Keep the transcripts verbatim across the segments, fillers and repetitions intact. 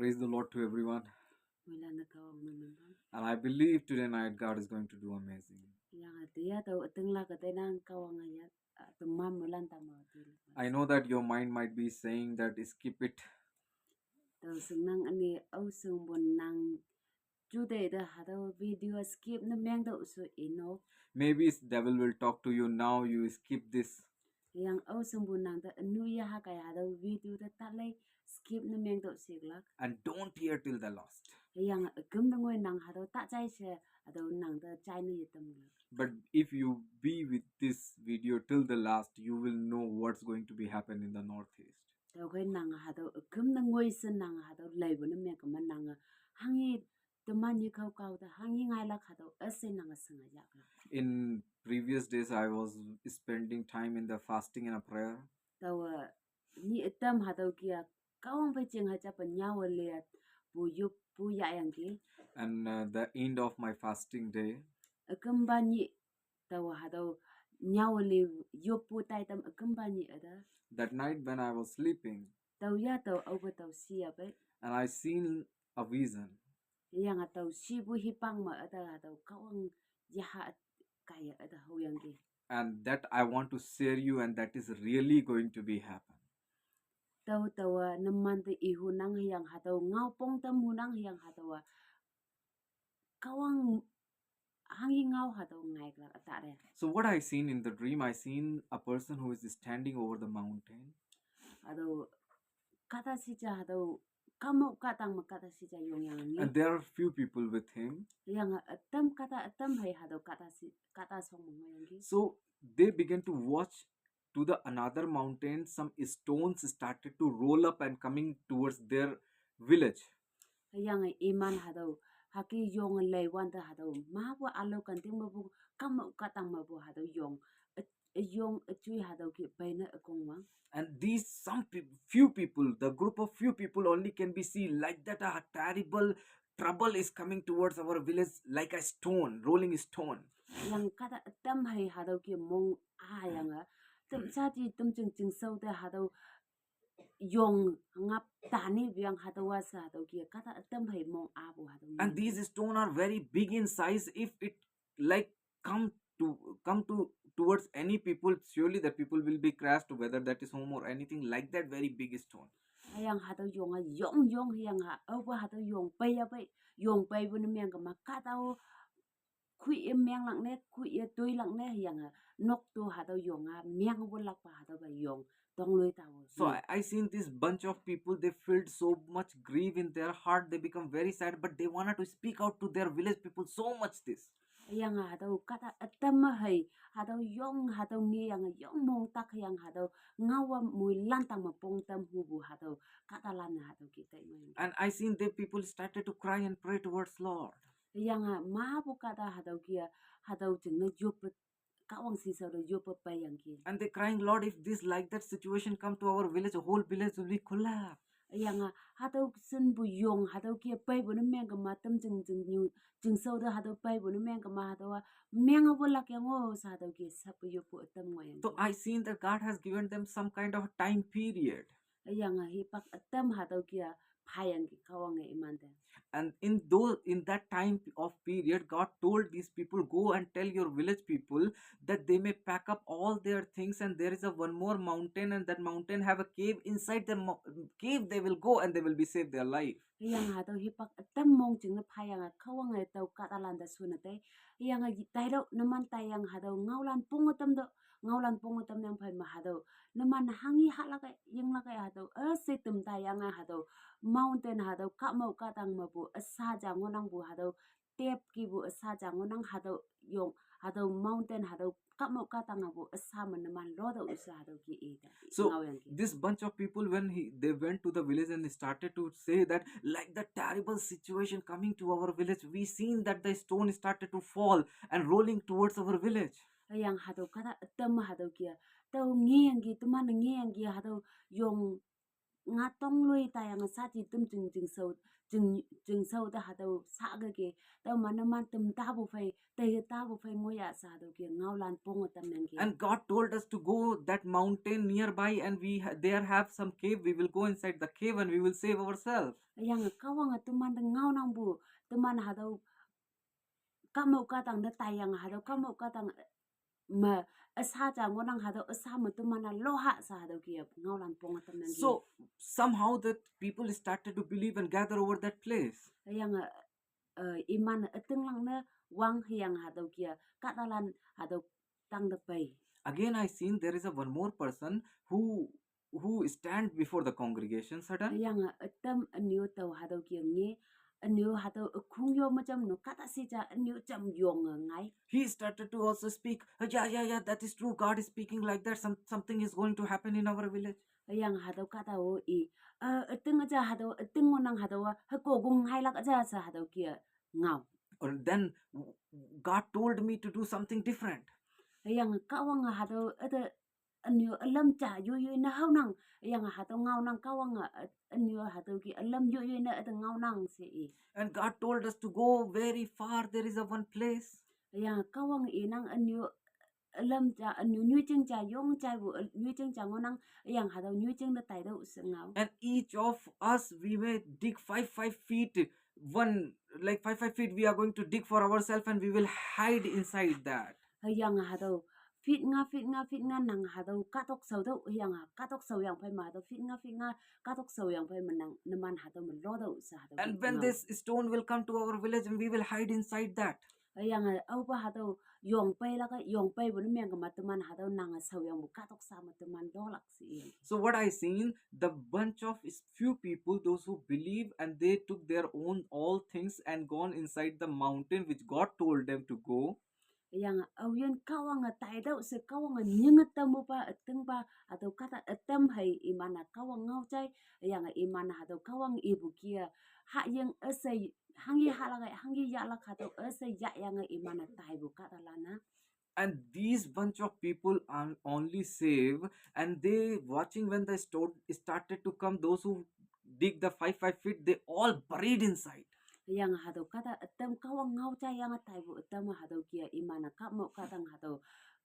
Praise the Lord to everyone. Mulan na Kahwang na nang. And I believe today night God is going to do amazing. Yang atia tau ating la katai nang Kahwang ayat teman mulan tama. I know that your mind might be saying that skip it. Tau sing nang ani au sing bon nang Today the hatau video skip na meng dau su ino. Maybe devil will talk to you now, you skip this. Yang au sumbu nang ta anu ya ha kai hatau video ta ta lei skip na meng dau sik lak. And don't hear till the last. Yang agum da ngoi nang hatau ta chai se hatau nang ta chai na yatam lak. But if you be with this video till the last, you will know what's going to be happen in the Northeast. Tau kai nang hatau agum da ngoi se nang hatau lei bu na meng kama nang hangi teman yi kau kau ta hangi ngai lak hatau ase nang asang ayak lak. In previous days, I was spending time in the fasting and a prayer. Tau ni etam hatau kia Kahwang pai ching ha cha pa nyawa liat pu yup pu ya yang ki. And uh, the end of my fasting day, akamba ni tau hatau nyawa li yup pu tai tam akamba ni ada. That night when I was sleeping, tau ya tau au ba tau si ya bai. And I seen a vision. Yang a tau si bu hipang ma ada hatau Kahwang ya ha kaya ada hau yang ki. And that I want to share you, and that is really going to be happen. Tau tau a naman te ihu nang yang hatau ngau pong tam hu nang yang hatau a Kahwang hangi ngau hatau ngai kla ata re. So what I seen in the dream, I seen a person who is standing over the mountain. Hatau kata si cha hatau kamau katang ma kata si cha yong yang ni. And there are few people with him. Yang atam kata atam hai hatau kata si kata song ma yang ki. So they began to watch to the another mountain, some stones started to roll up and coming towards their village. Yang iman hatau haki yong lei wan ta hatau ma bu alo kan ting ma bu kamau katang ma bu hatau yong yong achui hatau ki bai na akong wang. And these some peop- few people, the group of few people only can be seen like that a terrible trouble is coming towards our village like a stone, rolling stone. Yang kata atam hai hatau ki mong a yang a tum cha ti tum ching ching sau te hatau yong ngap tani biang hatau a sa hatau ki kata atam hai mong a bu hatau. And these stone are very big in size. If it like come to come to towards any people, surely that people will be crushed, whether that is home or anything like that, very big stone. Yang hatau yong a yong yong yang ha au ba hatau yong pai ya pai yong pai bu na meng kama katau kui e meng lak ne kui e toi lak ne yang a nok tu hatau yong a meng bu lak pa hatau ba yong tong lui ta bu. So I, I seen this bunch of people, they felt so much grief in their heart, they become very sad, but they wanted to speak out to their village people so much this. Yang a hatau kata atam ma hai hatau yong hatau ngi yang a yong mong tak yang hatau ngau wa mui lan tang ma pong tam hu bu hatau kata lan hatau ki tai ma yang. And I seen the people started to cry and pray towards Lord. Yang a ma bu kata hatau kia hatau ching na yup Kahwang si sau da yup pai yang ki. And they crying, Lord, if this like that situation come to our village, whole village will be collapse. Yang a hatau sun bu yong hatau kia pai bu na meng kama tam ching ching nyu ching sau da hatau pai bu na meng kama hatau a meng a bu lak yang o sa hatau kia sap yup pu atam ngoi yang. So I seen that God has given them some kind of time period. Yang a hipak atam hatau kia phai yang ki Kahwang e iman te. And in those in that time of period, God told these people, go and tell your village people that they may pack up all their things, and there is a one more mountain, and that mountain have a cave. Inside the mo- cave they will go and they will be save their life. Yang hatau hipak atam mong ching na phai yang a Kahwang e tau kata lan da su na te. Yang a tai dau naman tai yang hatau ngau lan pong atam do ngau lan pong atam yang phai ma hatau naman hangi ha lak e ying lak e hatau ase tum tai yang a hatau mountain hatau kamau katang ma bu asa ja ngonang bu hatau tep ki bu asa ja ngonang hatau yong hatau mountain hatau kamau katang a bu asa ma naman lo dau usa hatau ki e ta. So ngau yang ki. This bunch of people, when he they went to the village and started to say that like the terrible situation coming to our village, we seen that the stone started to fall and rolling towards our village. Yang hatau kata atam hatau kia tau ngi yang ki teman ngi yang ki hatau yong nga tong lui ta yang sa chi tum jing jing so jing jing so ta hatüo sa ke ke. Tüo ma numan tum ta bu phei, te ta bu phei ngoh ya sa hatüo ke ngaolan pong tam yang ke. And God told us to go that mountain nearby, and we ha- there have some cave. We will go inside the cave and we will save ourselves. Yang Kahwange teman te ngaonang pu, teman hatüo kamok katang te tai yang hatüo kamok katang me üsa ja ngohnang hatüo üsa me teman-a loha sa hatüo ke ngaolan pong tam yang ke. So somehow that people started to believe and gather over that place. Hüyange, eh, iman ütinglak ne wang hüyange hatüo ke kahtalan hatüo tang te pei. Again, I seen there is a one more person who who stand before the congregation sudden. Hüyange ütam ünyu tao hatüo ke nge, ünyu hatüo ükhung yo me jam no kahta shi ja ünyu jam yonge ngai. He started to also speak, "Uh, yeah, yeah, yeah, that is true. God is speaking like that. Some something is going to happen in our village." Hüyange hatüo kahta-o i, eh, üting ja hatüo, üting ngohnang hatüo-a, hüko gong hailak ja sa hatüo ke ngao. Or then w- God told me to do something different. Hüyange Kahwange hatüo üte ünyu ülam ja yoyoi ne haonang. Hüyange hatüo ngaonang Kahwange, eh, ünyu hatüo ke ülam yoyoi ne üte ngaonang she i. And God told us to go very far. There is a one place. Hüyange Kahwange inang ünyu ülam ja, ünyu nyoijing ja yong jaipu, eh, nyoijing ja ngohnang. Hüyange hatüo nyoijing te taitüoh she ngao. And each of us, we may dig five five feet, one, like, five five feet we are going to dig for ourselves, and we will hide inside that. Hüyange hatüo feet nga, feet nga, feet nga nang hatüo kahtok shao tüoh, hüyange kahtok shao yang phei me hatüo feet nga, feet nga kahtok shao yang phei me nang numan hatüo me lotüoh she hatüo. And when this stone will come to our village, and we will hide inside that. Hüyange aopa hatüo yong peilak-e, yong peipu ne mengkema teman hatüo nange shaoyangpu kahtok sha me teman lolak she i. So what I seen, the bunch of s- few people, those who believe, and they took their own all things and gone inside the mountain which God told them to go. Hüyange aoyin Kahwange taitüoh she Kahwange nyinge tampupa ütingpa hatüo kahta ütam hei iman-a Kahwang ngao jai. Hüyange iman-a hatüo Kahwang ipu ke hahying üshei hanghi hahlak-e, hanghi yahlak hatüo üshei yahyange iman-e taipu kahtalan-a. And these bunch of people are only saved, and they watching when the storm started to come, those who dig the five five feet, they all buried inside. Hüyange hatüo kahta ütam Kahwang ngao jaiyange taipu ütam hatüo ke iman-e kahmok kahtang hatüo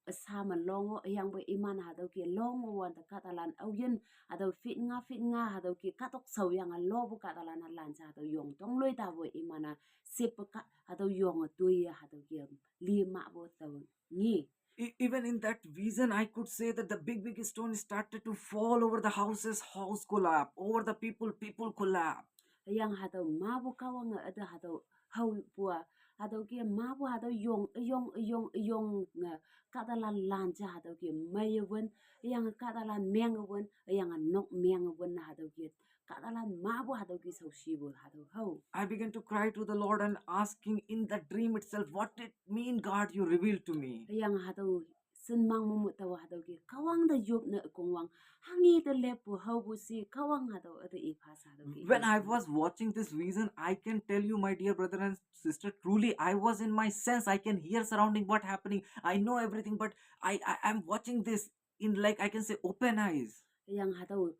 üsa me long-o, hüyangpoi iman hatüo ke long-o wante kahtalan aoyin hatüo feet nga, feet nga hatüo ke kahtok shaoyange lopu kahtalan-a lan she hatüo yong tong loi tapu iman-a shippe ka hatüo yonge toiye hatüo ke li mahpu tao ngi. E- even in that vision, I could say that the big big stone started to fall over the houses, house collapse, over the people, people collapse. Hüyange hatüo mapu Kahwange üte hatüo haopu-a hatüo ke mapu hatüo yong, üyong, üyong, üyonge kahtalan lan ja hatüo ke meiye wün, hüyange kahtalan menge wün, hüyange nok menge wün hatüo ke kahtalan mapu hatüo ke shaoshipu hatüo hao. I began to cry to the Lord and asking in the dream itself, "What it mean, God, you revealed to me?" Hüyange hatüo shinmang momo tao hatüo ke Kahwang te yop ne ükongwang, hanghi te leppu haopu she Kahwang hatüo üte ipha she hatüo ke. When I was watching this vision, I can tell you, my dear brother and sister, truly I was in my sense. I can hear surrounding what happening. I know everything, but I, I am watching this in, like, I can say, open eyes. Hüyange hatüo,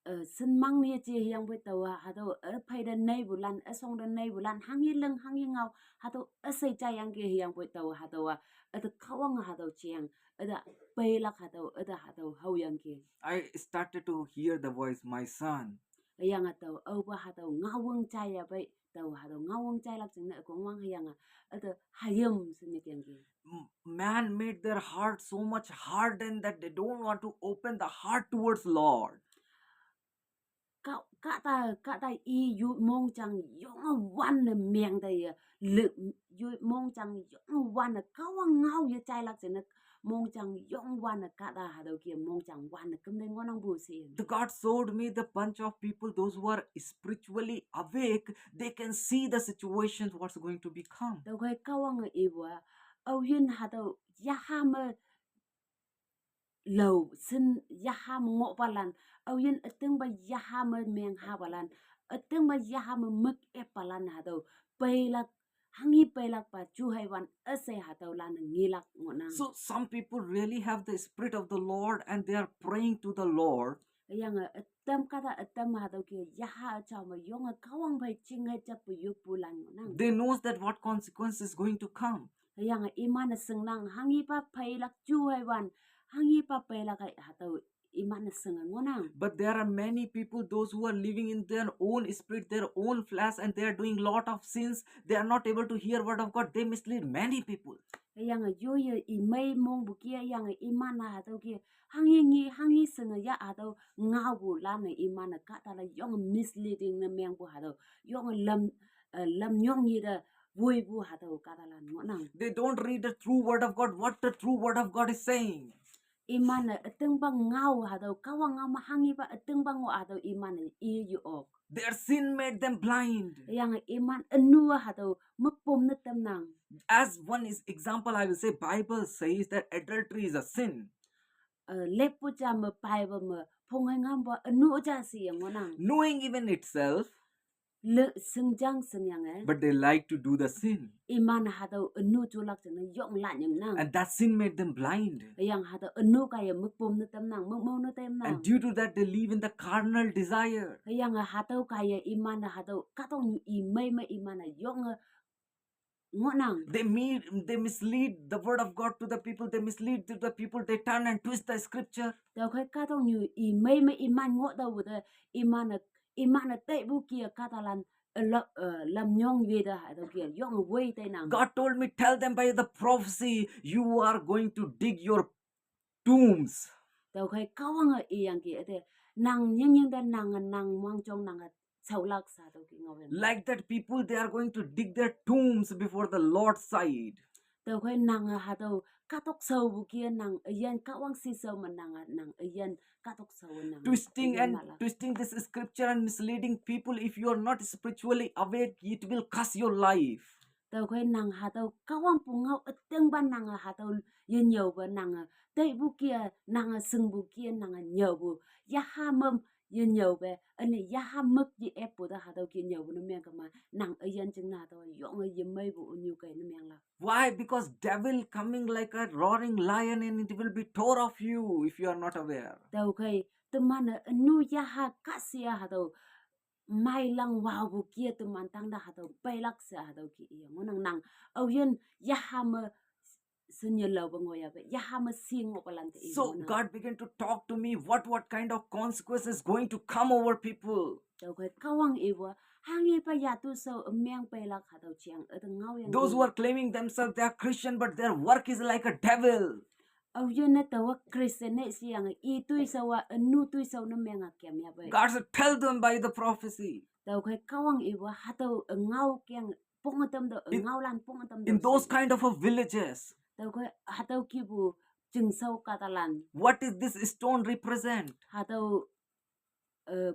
eh, shinmang ne je hüyangpoi tao-a hatüo, eh, phei te neipulan, üshong te neipulan, hanghi ling, hanghi ngao, hatüo üshei jaiyangki hüyangpoi tao hatüo-a, üte Kahwange hatüo jeng, üte peilak hatüo, üte hatüo haoyangki. I started to hear the voice, "My son." Hüyange tao aopa hatüo ngaowang jaiya pei tao hatüo ngaowang jailak jingne ükongwang hüyange üte hayim she nyikangki. M- Man made their heart so much hardened that they don't want to open the heart towards Lord. Kah kahta kahta i yu mongjang yonge wan ne meng taiye, le yu mongjang yonge wan ne Kahwang ngao ye jailak jingne mongjang yong wan ne kahta hatüo ke mongjang wan ne kümdei ngohnangpu she. The God showed me the bunch of people, those who are spiritually awake, they can see the situations, what's going to become. Tüokhei Kahwange ipu-a, aoyin hatüo yaha me lao shin yaha me ngohpalan, aoyin ütingpa yaha me menghapalan, ütingpa yaha me mük eppalan hatüo peilak, hanghi peilakpa juheiwan üshei hatüolan ngelak ngohnang. So some people really have the Spirit of the Lord and they are praying to the Lord. Hüyange ütam kahta ütam hatüo ke yaha jao me yonge Kahwang phei chinghe japu yoppu lan ngohnang. They knows that what consequence is going to come. Hüyange iman-e shingnang hanghipa peilak ju hei wan, hanghipa peilak hei hatüo iman-e shinge ngohnang. But there are many people, those who are living in their own spirit, their own flesh, and they are doing lot of sins. They are not able to hear word of God. They mislead many people. Hüyange yoye imei mongpu ke, hüyange iman-e hatüo ke hanghi ngi, hanghi shinge ya hatüo ngaopu lan-e iman-e kahtala yonge misleading ne mengpu hatüo, yonge lam, eh, lam yong ye te woipu hatüo kahtalan ngohnang. They don't read the true word of God, what the true word of God is saying. Iman-e ütingpa ngao hatüo, Kahwang ngao me hanghipa ütingpa ngao hatüo iman-e i ye-ok. Their sin made them blind. Hüyange iman ünu hatüo mükpom ne tamnang. As one is example, I will say Bible says that adultery is a sin. Eh, leppu ja me Bible me phonghe ngampa ünu ja she yang ngohnang. Knowing even itself, Le shingjang shingyange. But they like to do the sin. Iman hatüo ünu jolak jingne yong lan yangnang. And that sin made them blind. Hüyange hatüo ünu kaiye mükpom ne tamnang, mükmao ne tamnang. And due to that, they live in the carnal desire. Hüyange hatüo kaiye iman hatüo kahtoknyu imei me iman-e yonge ngohnang. They meet, they mislead the word of God to the people. They mislead to the people. They turn and twist the scripture. Tüokhei kahtoknyu imei me iman ngoh taopu te iman-e, iman-e taipu ke kahtalan, eh, la-, eh, lamnyong ye te hatüo ke yonge woi tainang. God told me, tell them by the prophecy, you are going to dig your tombs. Tüokhei Kahwange iyangki üte, nang nyingnying te nange nang muangjong nange shaolak she hatüo ke ngaoyang. Like that people, they are going to dig their tombs before the Lord's side. Tüokhei nange hatüo kahtok shaopu ke nang üyin Kahwang shishao me nange nang üyin kahtok shaowe nang Twisting üyin and malak. Twisting this scripture and misleading people, if you are not spiritually awake, it will curse your life. Tüokhei nang hatüo Kahwang pungao ütingpa nange hatüo yenyüope nange taipu ke nange shingpu ke nange nyüopu, yaha me yenyüope, üne yaha mük ye-eppu te hatüo ke nyüopu ne mengke ma, nang üyin jingne hatüo yonge yemeipu ünyu kei ne menglak. Why? Because devil coming like a roaring lion and it will be tore of you if you are not aware. Tüokhei teman-e ünu yaha kahshih-a hatüo meilang waopu ke teman tangte hatüo peilak she hatüo ke iye ngohnang nang aoyin yaha me shinye laope ngoiyape, yaha me shi ngohpalan te i ngohnang. So God began to talk to me what, what kind of consequence is going to come over people. Tüokhei Kahwang ipu-a, hanghipa yatu shao ümeng peilak hatüo jang üte ngaoyang. Those who are claiming themselves they are Christian, but their work is like a devil. Aoyin-e taowa Christian ne sheyange i toishao-a, ünu toishao ne menge kemyapei. God said, tell them by the prophecy. Tüokhei Kahwang ipu-a hatüo ngao keng ponge tamtüoh, ngaolan ponge tamtüoh. In those kind of a villages, tüokhei hatüo kihpu chingshao kahtalan, what is this stone represent? Hatüo, eh,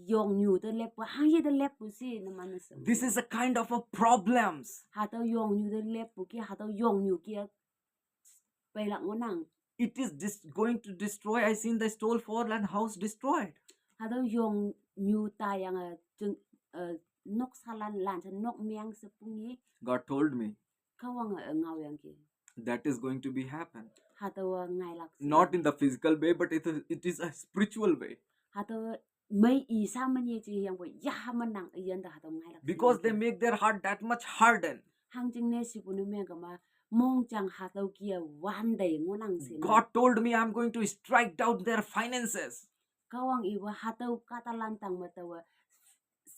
yongnyu te leppu, hanghe te leppu she numan-e she. This is a kind of a problems. Hatüo yongnyu te leppu ke, hatüo yongnyu ke peilak ngohnang. It is dis- going to destroy. I seen the stone fall and house destroyed. Hatüo yongnyu taiyange jing, eh, noksalan lan she nok meng she pungye. God told me, Kahwange ngaoyangki, that is going to be happen. Hatüowa ngailak she. Not in the physical way, but it is, it is a spiritual way. Hatüo mei i sha me nyeji yangpoi yaha me nang üyin te hatüo ngailak she. Because they make their heart that much hardened. Hangjingne shipu ne mengke ma, mongjang hatüo ke wante ngohnang she. God told me, I'm going to strike down their finances. Kahwang ipu hatüo kahtalan tangme taowe,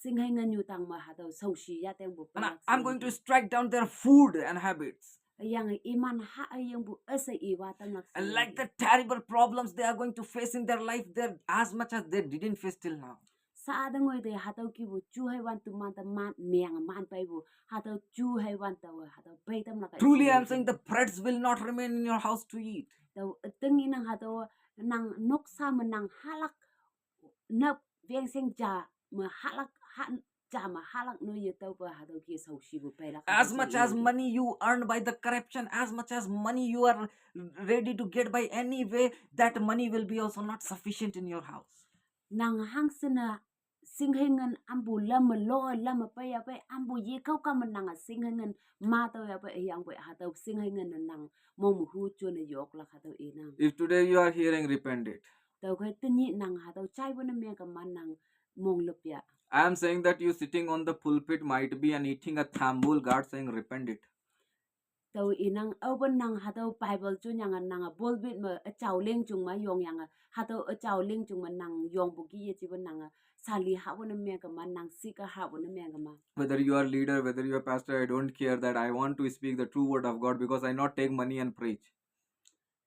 shinghei ngennyu tangme hatüo shaoshi yatengpu peilak she. I'm going to strike down their food and habits. Hüyange iman ha üyingpu üshei iwa tamlak she. And like the terrible problems they are going to face in their life, there as much as they didn't face till now. Sha-a te ngoi te hatüo kihpu ju heiwan teman te man meng man peipu, hatüo ju heiwan taowe hatüo pei tamlak. Truly, I'm saying the breads will not remain in your house to eat. Tao üting inang hatüo nang noksa me nang hahlak, na wengsheng ja me hahlak, ha, ja me hahlak no ye taope hatüo ke shaoshipu peilak. As much as money you earn by the corruption, as much as money you are ready to get by any way, that money will be also not sufficient in your house. Nang hangshin-e shinghei ngen ampu lamme lo lamme peiya pei ampu yekao ka me nange shinghei ngen ma taoya pei hüyangpoi hatüo shinghei ngen-e nang mong me hu jone yoklak hatüo inang. If today you are hearing, repent it. Tüokhei tenyih nang hatüo jaipu ne mengkema nang monglüp ya. I am saying that you sitting on the pulpit might be and eating a tambul, God saying, "Repent it." Tao inang aope nang hatüo Bible jonyange nange pulpit me üjao lingjong me yongyange, hatüo üjao lingjong me nang yongpu kih yejepe nange sali hahpu ne mengkema nang sika hahpu ne mengkema. Whether you are leader, whether you are pastor, I don't care that. I want to speak the true word of God because I not take money and preach.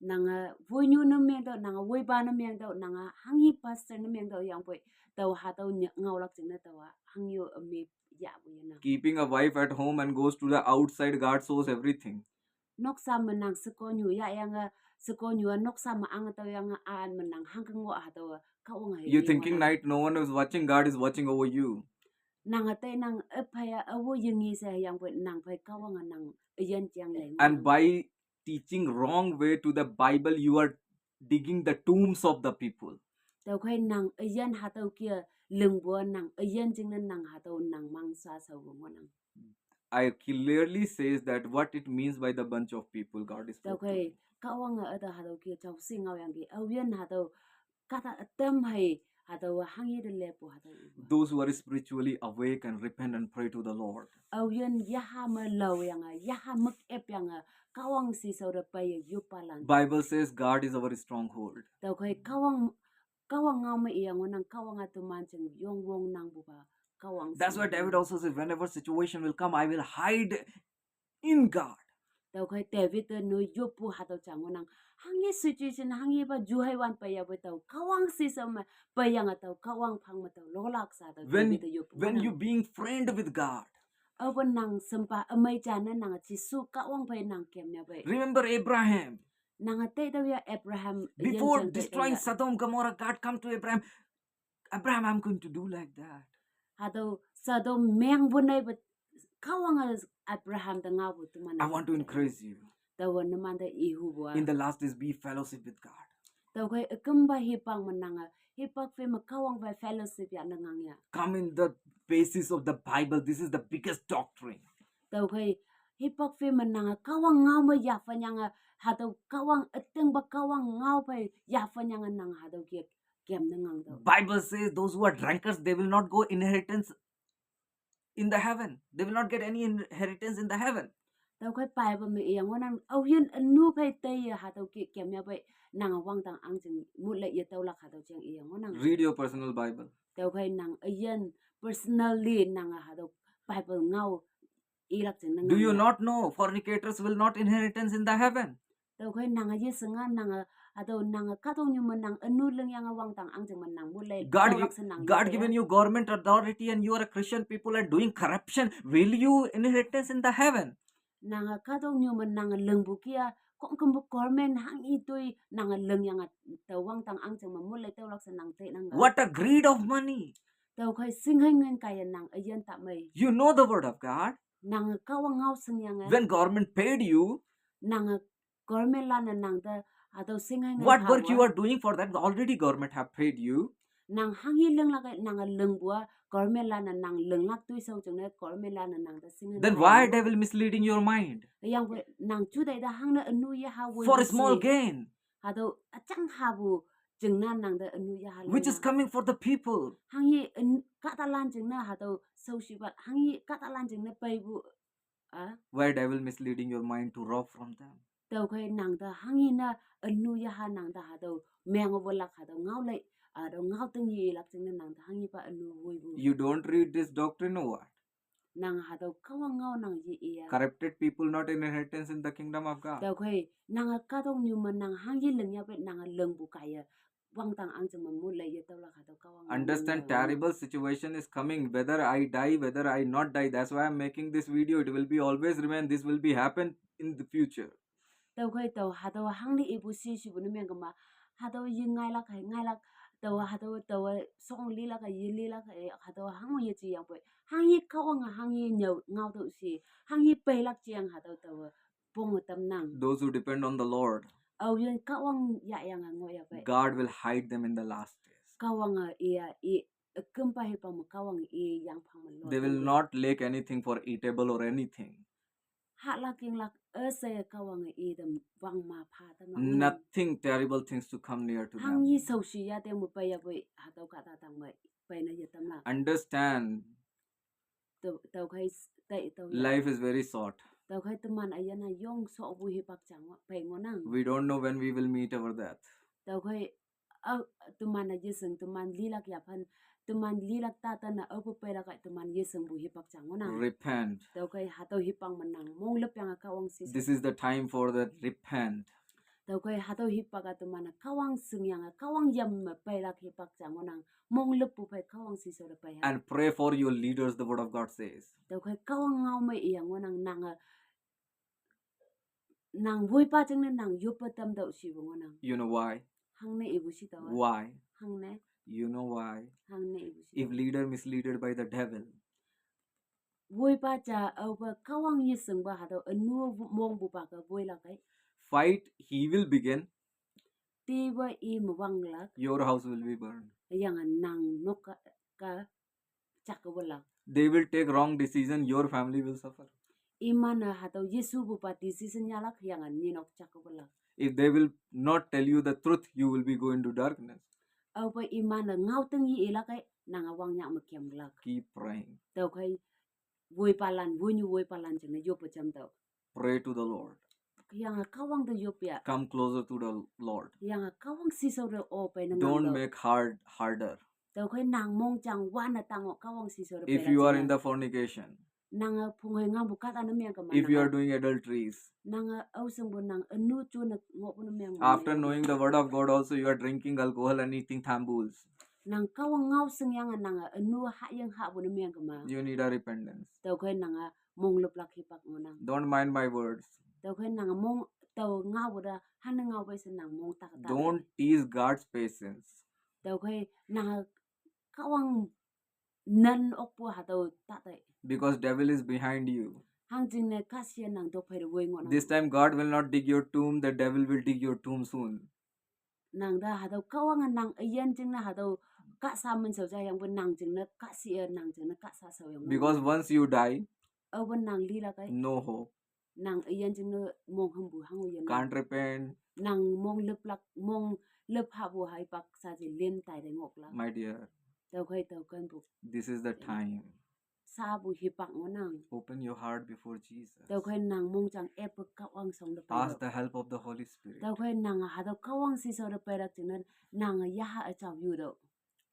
Nange woinyu ne mengtüoh, nange woipa ne mengtüoh, nange hanghi pastor ne mengtüoh yangpoi, tao hatüo nye ngaolak jingne tao-a hangyo üme yahpu yenang. Keeping a wife at home and goes to the outside, God shows everything. Noksa me nang shekonyu yahyange, shekonyu-a noksa me ang tüoyange an me nang hangke ngoh hatüo-a Kahwange You thinking night no one is watching, God is watching over you. Nange teinang üphei-a awo yingi she yangpoi nang phei Kahwange nang üyin jang lei. And by teaching wrong way to the Bible, you are digging the tombs of the people. Tüokhei nang üyin hatüo kih-e lingpu-a nang üyin jingne nang hatüo nang mang sha shaopu ngohnang. I clearly says that what it means by the bunch of people God is spoke to Tüokhei me. Kahwange üte hatüo kih-e jao shi ngaoyangki aoyin hatüo kahta ütam hei hatüo hanghe te lepu hatüo ipu. Those who are spiritually awake and repent and pray to the Lord. Aoyin yaha me laoyange, yaha mük epyange, Kahwang shishao te peiye yoppalan. Bible says God is our stronghold. Tüokhei Kahwang, Kahwang ngao me iyang ngohnang Kahwange teman jing yong wongnangpupa Kahwang. That's why David also says, "Whenever situation will come, I will hide in God." Tüokhei David te no yoppu hatüo ja ngohnang. Hanghe situation, hanghepa juhei wan peiyapoi tao Kahwang shishao me peiyange tao Kahwang phang me tao lolak sha tao When, David te yoppu when ngohnang. You being friend with God, Aope nang sempa ümei jane nang Jesu Kahwang phei nang kem yapei. Remember Abraham. Nange teitüoh ya Abraham üyin Before jang destroying teitüoh ya. Sodom, Gomorrah, God come to Abraham, "Abraham, I'm going to do like that. Hatüo Sodom mengpu neipe Kahwange Abraham te ngaopu teman. I want to encourage you. Taowe numan te ihupu-a. In the last days, be fellowship with God. Tüokhei ükümpa hipak me nange, hipak phei me Kahwang phei fellowship yane ngang ya. Come in the basis of the Bible. This is the biggest doctrine." Tüokhei hipak phei me nange Kahwang ngao me yaphanyange, hatüo Kahwang ütingpa Kahwang ngao phei yaphanyange nang hatüo kih-e kem ne ngang tüoh. Bible says those who are drunkards, they will not go inheritance in the heaven. They will not get any inheritance in the heaven. Tüokhei Bible me iyang ngohnang aoyin ünu phei teiye hatüo kih kem yapei nange wangdang ahngching mut lei yetüolak hatüo jang iyang ngohnang. Read your personal Bible. Tüokhei nang üyin personally nange hatüo Bible ngao ilak jingne ngang ya. Do you not know fornicators will not inheritance in the heaven? Tüokhei nange yeshinga nange hatüo nange kahtoknyu me nang ünu lingyange wangdang ahngching me nang mut lei tüolak she nang. God given you government authority and you are a Christian, people are doing corruption. Will you inheritance in the heaven? Nange kahtoknyu me nange lingpu kih-a, khongkümpu government hanghe toi nange lingyange tao wangdang ahngching me mut lei tüolak she nang teinang. What a greed of money. Tüokhei shinghei ngin kaiye nang üyin ta mei. You know the word of God. Nange Kahwang ngao shingyange. When government paid you, nange government lan-e nang te hatüo shinghei ngin what work you are doing for that, already government have paid you. Nang hanghe linglak-e nange lingpu-a government lan-e nang linglak toishao jingne government lan-e nang te shinghei. Then why devil misleading your mind? Hüyangpoi nang juteih te hangne ünu yaha woi. For a small gain. Hatüo üjang hapu jingne nang te ünu yaha. Which is coming for the people. Hanghe kahtalan jingne hatüo shaoshipa hanghe kahtalan jingne peipu. Why devil misleading your mind to rob from them? Tüokhei nang te hanghe ne ünu yaha nang te hatüo meng wolak hatüo ngao lei, hatüo ngao ting yelak jingne nang te hanghepa ünu woipu. You don't read this doctrine or what? Nang hatüo Kahwang ngao nang ye-iya? Corrupted people not inheritance in the kingdom of God. Tüokhei nange kahtoknyu me nang hanghe ling yapei nange lingpu kaiye wangdang ahngching me mut lei yetüolak hatüo Kahwang. Understand, terrible situation is coming. Whether I die, whether I not die, that's why I'm making this video. It will be always remain. This will be happen in the future. Tüokhei tao hatüo hangne ipu shishipu ne mengkema, hatüo ye ngailak hei ngailak, taowa hatüo taowe shong lilak hei ye lilak hei hatüo hangye jeyangpoi, hanghe Kahwange hanghe nyüo ngaotüoh she, hanghe peilak jeyang hatüo taowe ponge tamnang. Those who depend on the Lord, aoyin Kahwang yahyange ngohyapei, God will hide them in the last days. Kahwange iya i ükümpa hipak me Kahwange i yangphang me lo. They will not lack anything for eatable or anything. Pha la king lak, e se Kahwange i dem wang ma pha tam lak. Nothing terrible things to come near to them. Hangyi shaoshi ya te mu pei ya bui, hatüo kahta tang me, pei ne ye tam lak. Understand. Tao, tao khai s-, tai tao ya. Life is very short. Tao khai teman üyin-a yong shopu hipak jang wa, pei ngohnang. We don't know when we will meet our death. Tao khai, a, teman-a yeshing, teman lilak yaphan, teman lilak tata na aopu peilak kai teman yeshingpu hipak jang ngohnang. Repent. Tao khai hatüo hipak me nang, monglüp yange Kahwang shi. This is the time for the repent. Tüokhei hatüo hipak-a teman-e Kahwang shingyange, Kahwang yam me peilak hipak ja ngohnang, monglüppu phei Kahwang shisho te pei ha. And pray for your leaders, the word of God says. Tüokhei Kahwang ngao me iya ngohnang nange, nang woipa jingne nang yoppe tamtüoh shipu ngohnang. You know why? Hangne ipu shitüoh-a. Why? Hangne. You know why? Hangne ipu shitüoh. If leader misleaded by the devil, woipa ja aope Kahwang yeshingpa hatüo ünu mongpupa ke woilak kai. Fight, he will begin. Tipa i me wanglak. Your house will be burned. Hüyange nang nok ka, ka jak ke welak. They will take wrong decision, your family will suffer. Iman-e hatüo yeshupupa decision yahlak, hüyange ninok jak ke welak. If they will not tell you the truth, you will be go into darkness. Aope iman-e ngao ting yi ilak kai, nange wangnyak me kemlak. Keep praying. Tüokhei woipalan, woinyu woipalan jingne yoppe jamtüoh. Pray to the Lord. Hüyange Kahwang te yop ya. Come closer to the Lord. Hüyange Kahwang shisho te o pei ne ngang. Don't make hard harder. Tüokhei nang mongjang wan-e tang-o Kahwang shisho te. If you are in the fornication, nange phunghei ngangpu kahta ne mengkema. If you are doing adulteries, nange aoshingpu nang ünu jone ngohpu ne mengkema. After knowing the word of God also, you are drinking alcohol and eating tambuls. Nang Kahwang ngao shingyange nange ünu hahying hahpu ne mengkema. You need a repentance. Tüokhei nange monglüplak hipak ngohnang. Don't mind my words. Tüokhei nange mong tao ngaopu te, hanne ngao pei she nang mong tak ta. Don't tease God's patience. Tüokhei nange Kahwang nan okpu hatüo ta tai. Because devil is behind you. Hangjingne kahshie nang tokphei te woi ngohnang. This time God will not dig your tomb, the devil will dig your tomb soon. Nang te hatüo Kahwange nang üyin jingne hatüo kahsa min shao ja yangpu nang jingne kahshie nang jingne kahsa shaoyang. Because once you die, aope nang lilak kai, no hope. Nang üyin jingne monghümpu hango yin. Can't repent. Nang monglüplak, monglüp hahpu hipak shaji lin tai te ngohlak. My dear, tüokhei tüo kenpu, this is the time. Shapu hipak ngohnang. Open your heart before Jesus. Tüokhei nang mongjang eppe Kahwang shong te pei. Ask the help of the Holy Spirit. Tüokhei nang hatüo Kahwang shisho te peilak jingne nang yaha üjao yutüoh.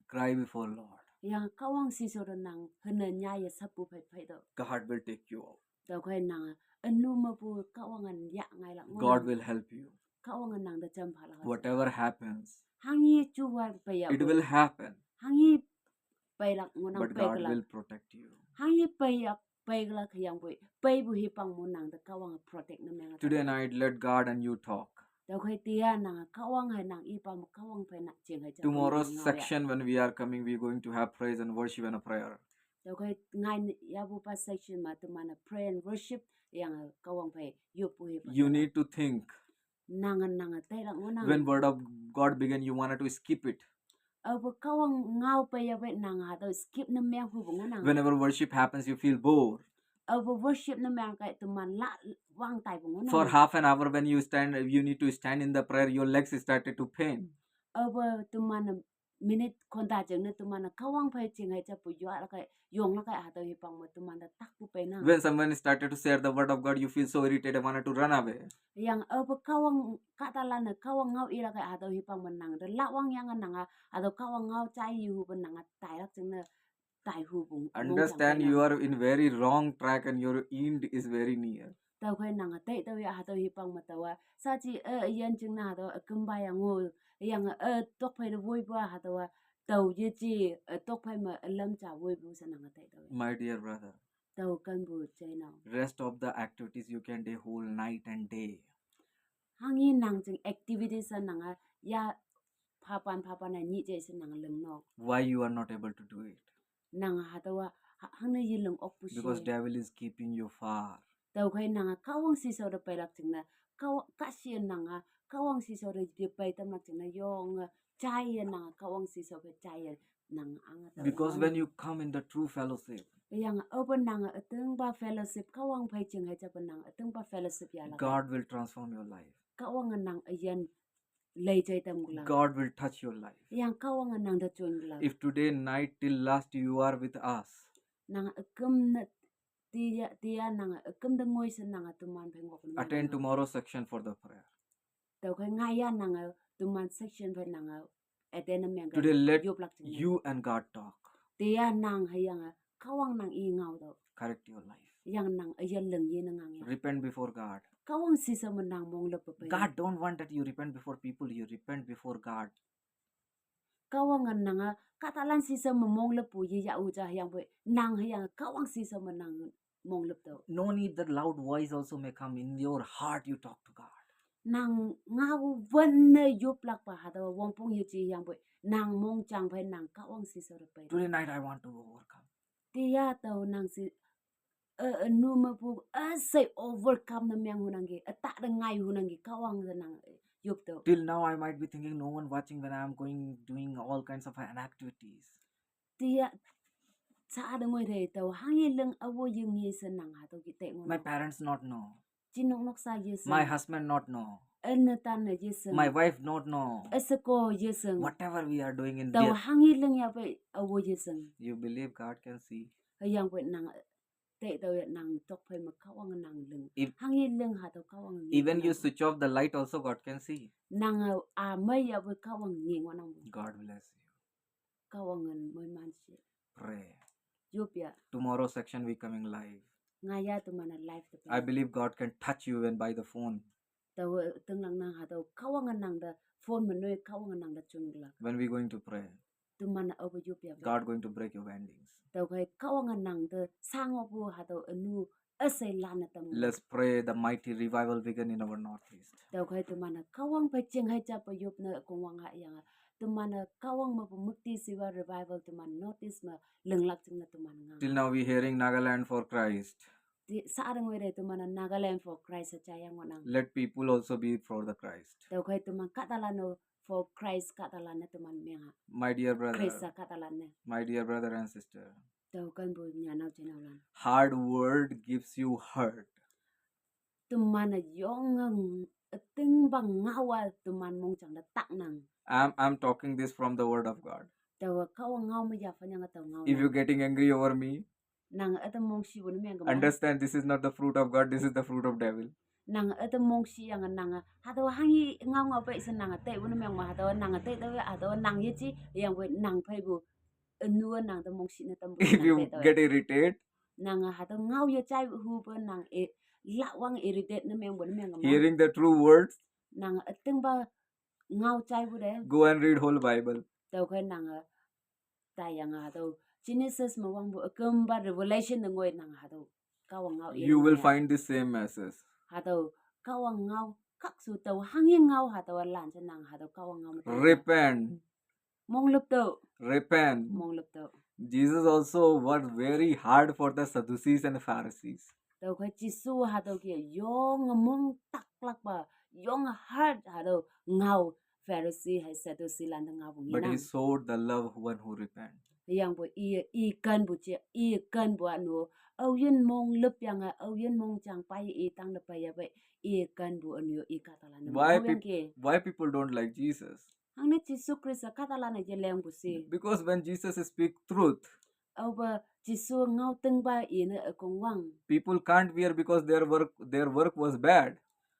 Cry before Lord. Hüyange Kahwang shisho te nang hene nyaiye shappu phei pheitüoh. God will take you out. Tüokhei nang ünu mepu Kahwange yah ngailak ngohnang. God will help you. Kahwange nang te jamphalak. Whatever happens, hangyi juwan peiya, it will happen. Hangyi peilak ngohnang. But God will protect you. Hangyi peiya peiklak hüyangpoi peipu hipak mo nang te Kahwange protect ne meng. Today night, let God and you talk. Tüokhei tia nange Kahwang hei nang ipa me Kahwang phei nang jing hei ja. Tomorrow's section, when we are coming, we are going to have praise and worship and a prayer. Tüokhei ngai yapupa section me teman-e prayer and worship hüyange Kahwang phei yoppu hipak. You need to think. Nange nange tailak ngohnang. When word of God begin, you wanted to skip it. Aope Kahwang ngao peiya pei nang hatüo skip ne meng hupu ngohnang. Whenever worship happens, you feel bored. Aope worship ne meng kai teman la wang taipu ngohnang. For half an hour when you stand, you need to stand in the prayer, your legs started to pain. Aope teman-e minute khonta jingne teman-e Kahwang phei jing hei japu yonglak kai, yonglak kai hatüo hipak me teman te takpu peinang. When someone started to share the word of God, you feel so irritated, wanted to run away. Hüyange aope Kahwang kahtalan-e Kahwang ngao ilak kai hatüo hipak me nang te la wangyange nange hatüo Kahwang ngao jai yehupe nange tailak jingne taihupu. Understand, you are in very wrong track and your end is very near. Tüokhei nange taitüoh ya hatüo hipak me taowa shaji e üyin jingne hatüo ükümpa ya ngo, hüyange e tokphei te woipa hatüowa tao yeje, e tokphei me ülam ja woipu she nange taitüoh. My dear brother, tao kenpu jeinao, rest of the activities you can do whole night and day. Hangyi nang jing activities-a nange ya phapan phapan-e nyih jei she nange lingnok. Why you are not able to do it? Nange hatüowa ha-, hangne yeling okpu she. Because devil is keeping you far. Tüokhei nange Kahwang shisho te peilak jingne, Kahwa-, kahshie nange Kahwang shisho te yepei tamlak jingne yonge jaiye nange Kahwang shisho pe jaiye nange ange tao. Because when you come in the true fellowship, Hüyange aope nange ütingpa fellowship Kahwang phei jing hei jape nang ütingpa fellowship yalak. God will transform your life. Kahwange nang üyin lei jai tamlak. God will touch your life. Hüyange Kahwange nang te jonlak. If today night till last you are with us, Nang üküm ne tia tia nang üküm te ngoi she nang teman phei ngoh. Attend tomorrow section for the prayer. Tüokhei ngaiya nang teman section phei nang attend ne meng. Today let yoplak jing. You and God talk. Tia nang hüyange Kahwang nang i ngao tüoh. Correct your life. Hüyange nang üyin ling yene ngang ya. Repent before God. Kahwang shisha me nang monglüppe pei. God don't want that you repent before people. You repent before God. Kahwange nange kahtalan shisha me monglüppu ye yah u ja hüyangpoi nang hüyange Kahwang shisha me nang monglüp tüoh. No need that loud voice also may come in your heart. You talk to God. Nang ngao wünne yoplakpa hatüo wongpong yeje hüyangpoi nang mongjang phei nang Kahwang shisha te pei. Today night I want to overcome. Tia tüo nang she, eh, eh, nu mepu, eh, she overcome ne meng hunangki, eh, ta te ngai hunangki, Kahwang te nang, eh, yop tüoh. Till now I might be thinking no one watching when I am going doing all kinds of activities. Tia, sa te ngoi te tüo hanghe ling awo ying ye she nang hatüo ki te ngoh. My parents not know. Jinok noksa yeshing. My husband not know. Üne tan ne yeshing. My wife not know. Üsheko yeshing. Whatever we are doing in Tao there, hanghe ling yahpei awo yeshing. You believe God can see? Hüyangpoi nang, te tao ya nang tokphei me Kahwang nang ling. If- Hanghe ling hatüo Kahwang nge. Even you switch off the light also, God can see. Nang a, a mei yahpei Kahwang nge ngohnang. God bless you. Kahwang ngen moiman she. Pray. Yop ya. Tomorrow section we coming live. Ngaiya teman-e live te pei. I believe God can touch you even by the phone. Tao, eh, tinglak nang hatüo Kahwange nang te phone me noi Kahwange nang te jonlak. When we going to pray, Teman-e aope yop ya. God going to break your bindings. Tüokhei Kahwange nang te shangopu hatüo ünu üshei lanne tam. Let's pray the mighty revival begin in our Northeast. Tüokhei teman-e Kahwang phei jing hei jape yop ne kongwang ha yange. Teman-e Kahwang mepu müktishiwa revival teman Northeast me linglak jingne teman ngang. Till now we hearing Nagaland for Christ. Ti, sa te ngoi te teman-e Nagaland for Christ jayang ngohnang. Let people also be for the Christ. Tüokhei teman kahtalan-o for Christ kahtalan-e teman meng ha. My dear brother, Christ kahtalan-e. My dear brother and sister, Tüo kenpu nyanao jenaolan. Hard word gives you hurt. Teman-e yonge, eh, ütingpa ngao-a teman mongjang te taknang. I'm, I'm talking this from the word of God. Tüo Kahwang ngao me yaphan yange tüo ngao. If you're getting angry over me, Nang üte mongshipu ne meng kema. Understand this is not the fruit of God, this is the fruit of devil. Nang üte mongshi yange nang, hatüo hanghe ngao ngao pei she nang teipu ne meng ma, hatüo nang tei tao, hatüo nang yeji, yangpoi nang pheipu, ünu nang te mongshi ne tampu. If you get irritated, Nang hatüo ngao ye jai hupe nang e, lakwang irritate ne mengpu ne meng kema. Hearing the true words, Nang ütingpa ngao jaipu te. Go and read whole Bible. Tüokhei nang, eh, taiyange hatüo Genesis me wangpu ükümpa Revelation te ngoi nang hatüo Kahwang ngao. You will find the same message. Hatüo Kahwang ngao khakshu tao hanghe ngao hatüo lan she nang hatüo Kahwang ngao me. Repent. Monglüp tüoh. Repent. Monglüp tüoh. Jesus also worked very hard for the Sadducees and Pharisees. Tüokhei Jesu hatüo ke yonge mong taklakpa, yonge hard hatüo ngao Pharisee hei Sadducee lan te ngaopu ngenang. But he showed the love one who repent. Hüyangpoi i, i kenpu je, i kenpu ünu, aoyin monglüp yange, aoyin mongjang pei i tangte pei yahpei, i kenpu ünu i kahtalan-e. Why people don't like Jesus? Hangne Jesu Khrista kahtalan-e yelengpu she. Because when Jesus speak truth, aope Jesu ngao tingpa ine ükongwang, people can't bear because their work, their work was bad.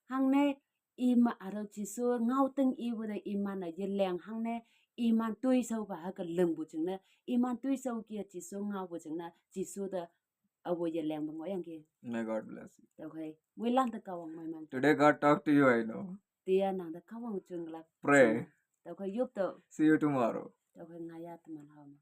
Hangne ima hatüo Jesu ngao ting ipu te iman-e yeleng hangne iman toishaopa hüke lingpu jingne, iman toishao ke Jesu ngaopu jingne, Jesu te aopu yelengpu ngohyangki. May God bless you. Tüokhei moilan te Kahwang moiman. Today God talk to you, I know. Tia nang te Kahwang junlak. Pray. Tüokhei yop tüoh. See you tomorrow. Tüokhei ngaiya teman hao me.